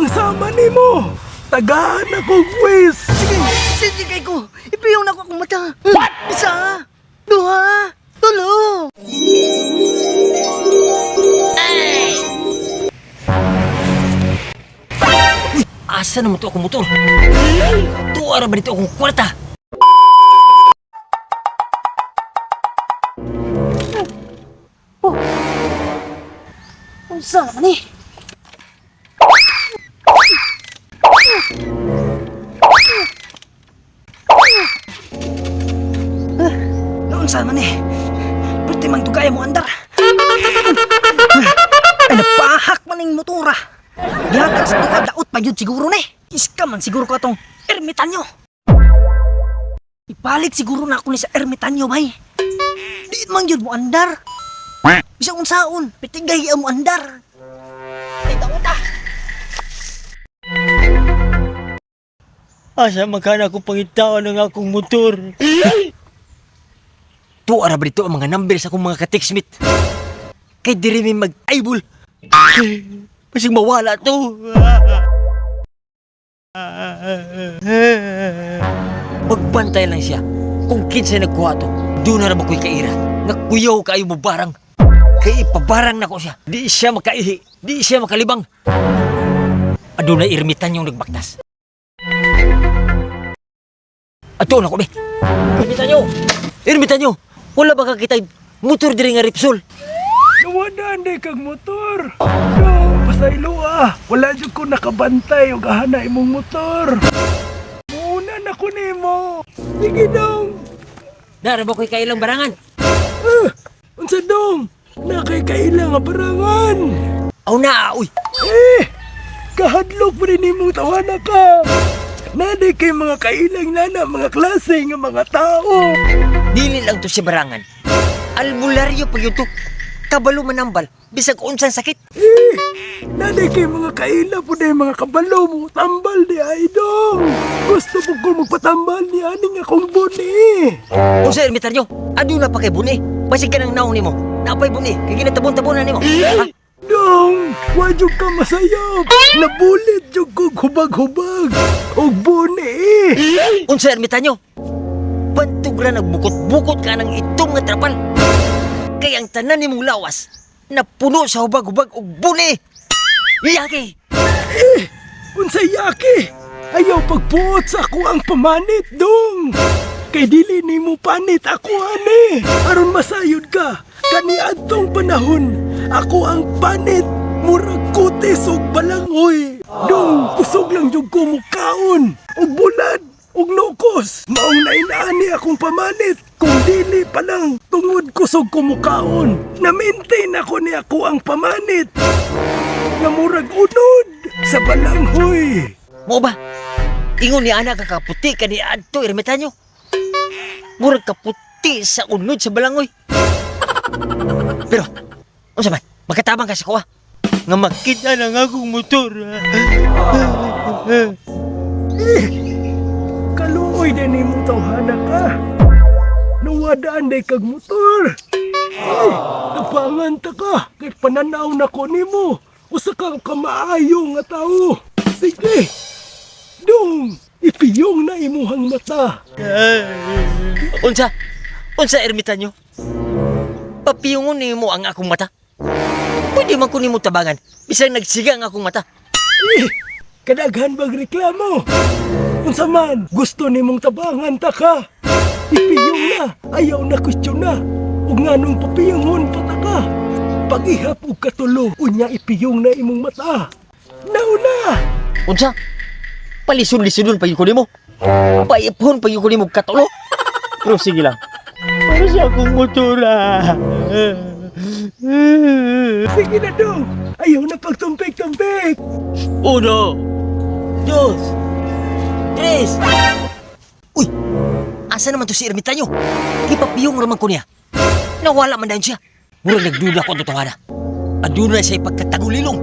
Ang sama nimo. Tagaan akong wis. Sige, sige kay ko. Ipiyong na ko akong mata. What? Isa, duha, tulo. Asa naman to akong motor? Tuwa ra ba dito akong kwarta? Oh. Unsa naman eh? Naunsa man eh? Pwede mang tugaya mo andar. Ay, napahak man ning motora. Gihatag sa tuwa daot pa yun siguro ni. Iska man siguro ko atong ermitanyo. Ipalit siguro na ako ni sa ermitanyo bay. Di man yun mo andar. Bisag unsaon, pitigay mo andar. Ay, daot ah. Asa magkana ko pangitawan ang akong motor? Tuwa ra ba dito ang mga number sa akong mga ka-textmate? Kay diri mi mag-eyeball. Basig mawala to. Magbantay lang siya. Kung kinsa nagkuha to, doon na ra ba ko'y kaira. Nakuyaw kaayo mo barang. Kay ipabarang nako siya. Di siya makaihi. Di siya makalibang. Aduna ermitan yung nagbaktas. Ato na ko be. Ermitanyo. Ermitanyo. Wala ba ka kita motor diri nga Repsol? Nawadaan di kag motor. No, pasaylo ah. Wala jud ko nakabantay og ahana imong motor. Muna na ko nimo. Sige dong. Dara ba ko'y kailang barangan? Ah, unsa dong? Nakay kaila nga barangan. Aw na, uy. Eh, kahadlok pa rin imong tawana ka. Nadi kay mga kailang nana, mga klase nga mga tao. Dili lang to si barangan. Albularyo pa yun to. Kabalo manambal. Bisag unsang sakit. Eh, nadi kay mga kaila po na mga kabalo mo. Tambal di ay dong. Gusto po ko magpatambal ni aning akong buni. Unsa ermitanyo? Aduna pa kay buni. Basig ka ng naong nimo. Napay buni. Kay ginatabon-tabonan nimo. Ha? Dong, wa jud ka masayop. Nabulit jud kog hubag-hubag. Og buni. Unsa ermitanyo? Bantog ra nagbukot-bukot ka ng itom nga trapal. Kay ang tanan nimong lawas napuno sa hubag-hubag og buni. Yaki! Unsa yaki? Ayaw pagpuot sa ako ang pamanit, dong. Kay dili nimo panit ako ani. Aron masayod ka, kaniadtong panahon, ako ang panit. Murag kutis og balanghoy. Dong, kusog lang jud ko mukaon og bulad og nukos. Maong nainaani akong pamanit. Kung dili pa lang tungod kusog ko mukaon. Na-maintain ako ni ako ang pamanit. Nga murag unod sa balanghoy. Mo ba? Ingon ni ana ka kaputi ka ni adto ermitanyo. Murag kaputi sa unod sa balangoy. Pero unsa man? Makatabang ka sa kuha. Nga makita na nga akong motor. Kaluoy din imong tawhana ka. Nawadaan day kag motor. Ay, tapangan ta ka. Kay pananaw na ko nimo. Usa ka kamaayo nga tao. Sige. Dong, ipiyong na imuhang mata. Unsa? Unsa ermitanyo? Papiyungon nimo ang akong mata. Pwede man ko nimo tabangan bisag nagsiga ang akong mata. Eh, kadaghan bag reklamo. Unsa man, gusto nimong tabangan ta ka. Ipiyong na, ayaw na question na. Ug nganong papiyongon pa ta ka. Pag-ihap og katulo, unya ipiyong na imong mata. Nauna! Unsa? Palison-lisodon pa yun ko nimo. Paipon pa yun ko nimo katulo. Pero sige lang. Para sa akong motor ah. Sige na dong, ayaw na pagtumpik-tumpik. Uno, dos, tres. Uy, asa naman to si Ermitanyo? Ipapiyong raman ko niya. Nawala man dayon siya. Murag nagduda ko ang totohana. Aduna siya ipagkatagulilong.